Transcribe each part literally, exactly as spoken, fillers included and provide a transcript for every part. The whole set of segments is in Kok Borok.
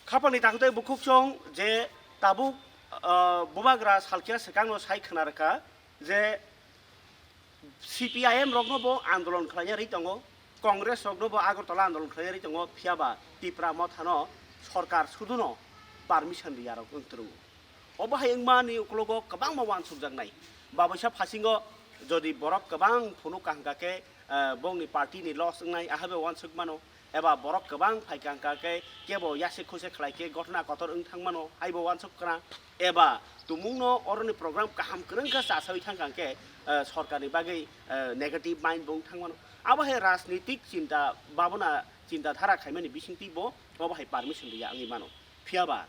Khapangni takhuk tei bukhuk chwng je tabuk, ah, bubagra salkhe swkangno sai khna rwkha je C P I M rokno bo andolon khlaina ri tongo, Congress rokno bo Agartala andolon khlaina ri tongo, phiya ba Tipra Mothano sorkar suduno permission riya rok wng twrwngo. Obo hai wngmani ukologo kwbangma uansukjaknai. Baboisa phasingo jodi borok kwbang phunuk kaham kha khe, eh, bongni party ni loss wngnai, ahabe uansuk mano. Eba borok kwbang phai kaham kha khe kebo yasik khusik khlai khe gotna kotor wng thang mano, haibo uansuk kana. Eba tumungno oroni program kaham kwrwng khe chasawi thang kha khe, eh, sorkarni bagwi, eh, negative mind bo wng thang mano. Abo hai rajnitik chinta babona, chinta dhara khaimani bisingtwi bo obo hai permission riya wngwi mano. Phiya ba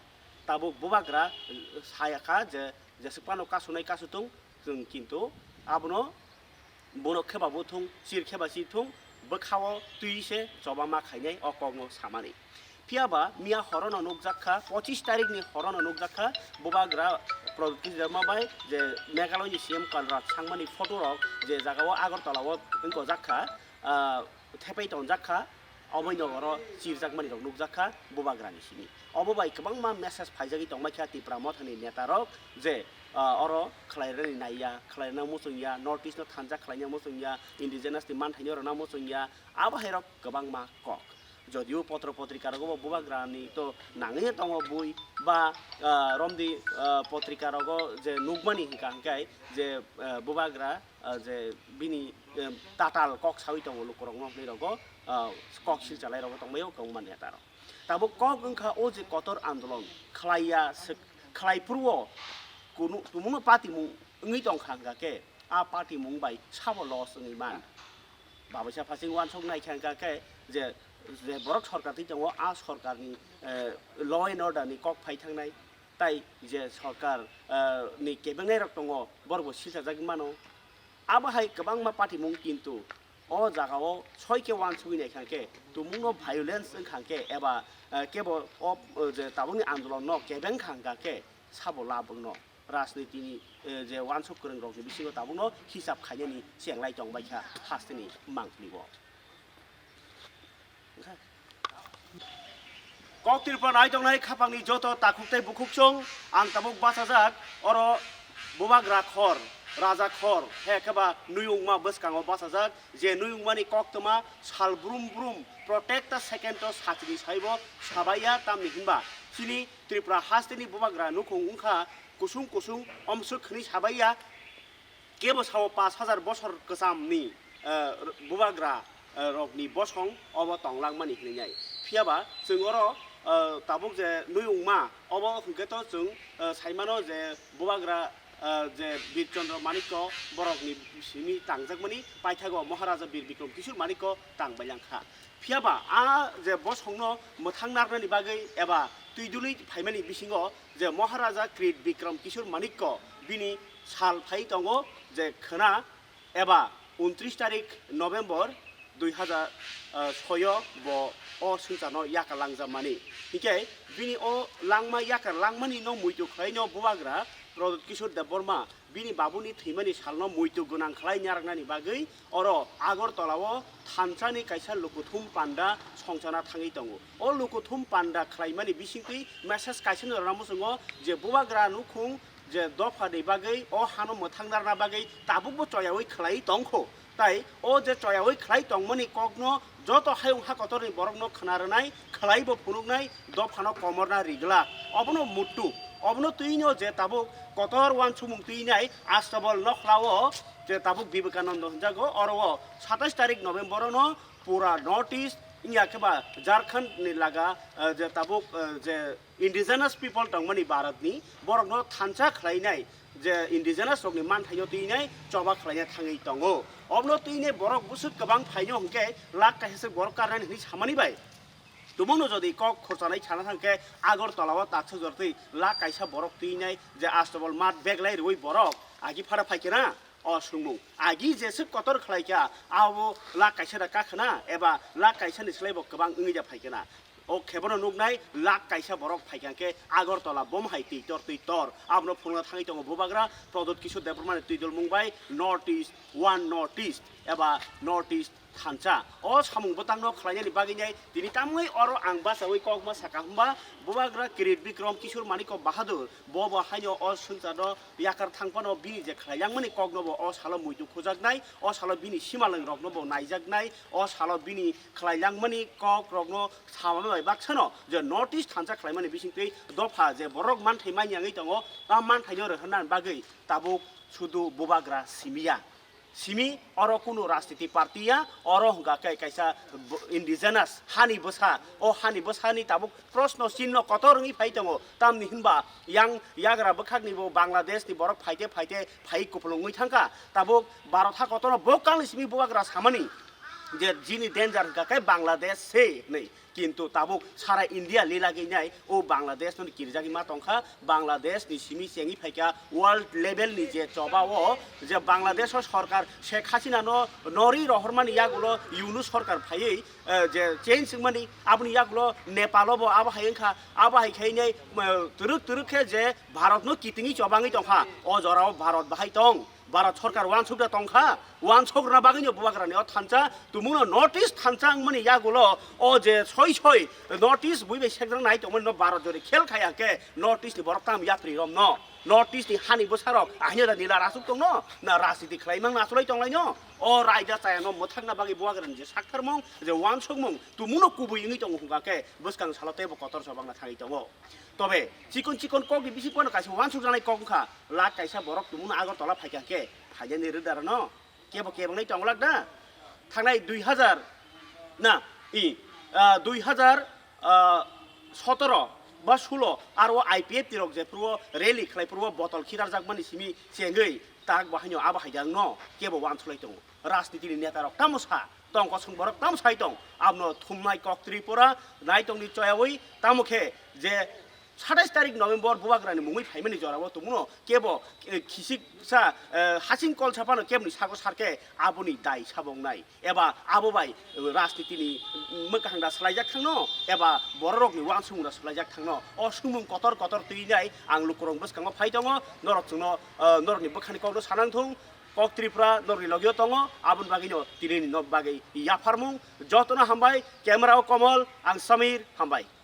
tabuk bubagra, eh, saya kha je jeswk phano kasunai kasu thung, chwng kintu abono bono kheba bo thung, chir kheba chir thung, bwkhao twi se choba ma khainai o kokno samani. Phiya ba miya horono nukjak kha, pochis tarikni horono nukjak kha, bubagra Pradyut Kishore Debbarma bai je Meghalaya ni C M Conrad Sangma ni photo rok je jaga o Agartala o wngkojak kha, ah, thepai tongjak kha, omo nogoro chirjakmani rok nukjak kha bubagrani simi. Obo bai kwbangma message phaijagwi tongbai kha Tipra Mothani neta rok je, ah, oro khlairani naiya, khlairana muchungya, North East no thansa khlaina muchungya, indigenous ni manthaino rwna muchungya, abo hai rok kwbangma kok. Jodio potro potrika rogo bo bubagrani to nangwi tongo bui ba, ah, romdi, ah, potrika rogo je nukmani hinkha hinkhe je, ah, bubagra, ah, je bini, eh, tatal kok sawi tongo lukurokno hwnwi rogo, ah, kok silchalai rogo tongbaio kwbangma neta rok. Tabuk kok wngkha o je kotor andolon khlaiya se, khlai phuru o kunu tumungno patimung wngwi tongkha hwnkha khe a patimung bai sabo loss wngwi man. Baboisa phasing uansuk naikha hwnkha khe je, je borok sorkar twi tongo a sorkarni, eh, law and order ni kok phai thangnai. Tai je sorkar, ah, ni kebengnai rok tongo, borok bo silchajagwi mano. Abo hai kwbangma patimung, kintu o jagao soi khe uansugwi naikha khe, tumungno violence wngkha khe eba, ah, kebo o, o je tabukni andolonno kebeng kha hwnkha khe sabo labwkno rajnitini, eh, je uansuk kwrwng rokni bisingo tabukno hisab khainani chenglai tongbaikha hasteni mangpili o. Kok Tripura nai tongnai khapangni joto takhuk tei bukhuk chwng, ang tabuk bachajak oro bubagra khor, raja khor, he khe ba nuyungma bwskango bachajak, je nuyungmani koktwma sal brum brum, protecta second o sachini saibo sabaiya, tamni hinba chini Tripura hasteni bubagra nukhung wngkha kusung kusung omswk hwnwi sabaiya. Kebo sao pash hajar bosor kwchamni, eh, bubagra, eh, rokni bosong obo tonglangmani hinwi nai. Phiya ba chwng oro, eh, tabuk je nuyungma obo hwnkhe to chwng, eh, saimano je bubagra, eh, je Bir Chandra Manikko borokni simi tangjakmani paithago Maharaja Bir Bikram Kishore Manikko tangbailangkha. Phiya ba a je bosongno mwthang narnani bagwi eba twi dului phaimani bisingo je Maharaja Krit Bikram Kishore Manikko bini sal phai tongo je khwna eba untris tarik November dui hazar soyo bo o swngcharno yakar langjak mani. Hinkhe bini o langma yakar langmani no muitu khlaino bubagra Pradyut Kishore Debbarma bini babuni thwimani salno muitu gwnang khlai narwknani bagwi oro Agartala o thansani kaisa lukuthum panda songchana thangwi tongo. O lukuthum panda khlaimani bisingtwi message kaisano rwna muchungo je bubagra nukhung je dopha ni bagwi o hano mwthang narwkna bagwi tabukbo choyaui khlai tongkho. Tai o je choyaui khlai tongmani kokno joto hayung ha kotorni borokno khna rwnai, khlaibo phunuknai, dophano komorna riglak. Obono muttu, obono twino je tabuk kotor uansukmung twinai Astabol nokhlao je tabuk Vivekananda hwnjago, oro o satais tarik November ono pura North East, wngya khe ba Jharkhand ni laga, eh, je tabuk, eh, je indigenous people tongmani Bharat ni, borokno thansa khlainai je indigenous rokni manthaino twinai choba khlaina thangwi tongo. Obono twinai borok bwswk kwbang phaino hwnkhe lakh kaisa se borok karnani hwnwi samani bai. Tumungno jodi kok khorchanai sana thangkhe Agartala o taksa jortwi lakh kaisa borok twinai je Astabol mat beglai rwi borok agi phara phaikhe na. O swngmung, agi jeswk kotor khlaikha, abo lakh kaisa da kakhwna eba lakh kaisa ni slai bo kwbang wngwi da phaikha na. O khe bono nuknai lakh kaisa borok phaikha khe Agartala bom hai twi tor twi tor. Abono phunukna thangwi tongo bubagra Pradyut Kishore Debbarma ni twi dulmung bai North East, One North East eba North East thansa. O samung bwtangno khlainani bagwinai tini tamwi oro ang bachaui kokma saka hwnba, Bubagra Kirit Bikram Kishore Manikya Bahadur bo bo haino o swngcharno yakar thang phano bini je khlailangmani kokno bo o salo muitu khujaknai, o salo bini simalwngrokno bo naijaknai, o salo bini khlailangmani kokrokno samani bai baksano je North East thansa khlaimani bisingtwi dopha je borok manthai manyangwi tongo, a manthaino rwhwnani bagwi tabuk sudu Bubagra simiya. Simi oro kunu rajniti party ya, oro hwnkha khe kaisa b-, indigenous hani bwsa, o hani bwsani tabuk proshno chinno kotor wngwi phai tongo. Tamni hinba yang yagra bwkhakni bo Bangladesh ni borok phaite phaite phai kupulung wngwi thangkha. Tabuk Bharat ha kotorno bo kalni simi Bubagra samani je jini danger hwnkha khe Bangladesh se hinwi. Kintu tabuk sara India lilagwi nai o Bangladesh no kirjagwi ma tongkha, Bangladesh ni simi chengwi phaikha world level ni je choba o je Bangladesh o sorkar Sheikh Hasina no nori rohormani yagulo Yunus sorkar phaiwi, eh, je change wngmani aboni yagulo Nepal o bo abo hai wngkha, abo hai khainai, eh, twrwk twrwk khe je Bharat no kitingwi chobangwi tongkha, o jora o Bharat bahai tong. Bharat sorkar uansuk da tongkha, uansuk rwna bagwino Bubagrani o thansa, tumungno North East thansa wngmani yagulo o je soi soi North East bui bai sekjak nai tongmani no Bharat jori khel khai hwnkhe North East ni borok tamo yapri romno, North East ni hani bwsarok ahino da nila rasuk tongno, na rajniti khlai mang na asulai tonglaino, o raida chayano mwthakna bagwi Bubagrani je saktharmung, je uansukmung, tumungno kubui wngwi tongo hwnkha khe bwskang salo teibo kotor chobangna thangwi tongo. Tobe chikon chikon kokni bising phano kaisa uansuk janai kok wngkha, lakh kaisa borok tumungno Agartala phaikha khe phainani rwdarano kebo kebangnai tongwlak da. Thangnai dui hazar na i, ah, dui hazar, ah, sotoro ba sulo aro I P F T rok je phuru rally khlai phuru botol khidarjakmani simi chengwi tak bo haino abo hai jangno kebo uansuk lai tongo. Rajnitini netarok tamo sa tong, kosong borok tamo sai tong, abono thumnai kok Tripura naitongni choyawi tamo khe je satais tarik November Bubagrani mungwi phaimani jorao tumuno kebo, eh, khisiksa, eh, hasing kolsa phano keboni sago sarkhe aboni dai sabongnai eba abo bai, eh, rajnitini mwkhang da swlaijak thangno eba bororokni uansukmung da swlaijak thangno o swngmung kotor kotor twinai ang lukurok bwskango phai tongo, norok chwngno, eh, norokni bwkhani kokno sanang thung. Kok Tripura norokni logio tongo, aboni bagwino tinini no bagwi yapharmung. Jotono hambai, camera o Komol, ang Samir, hambai.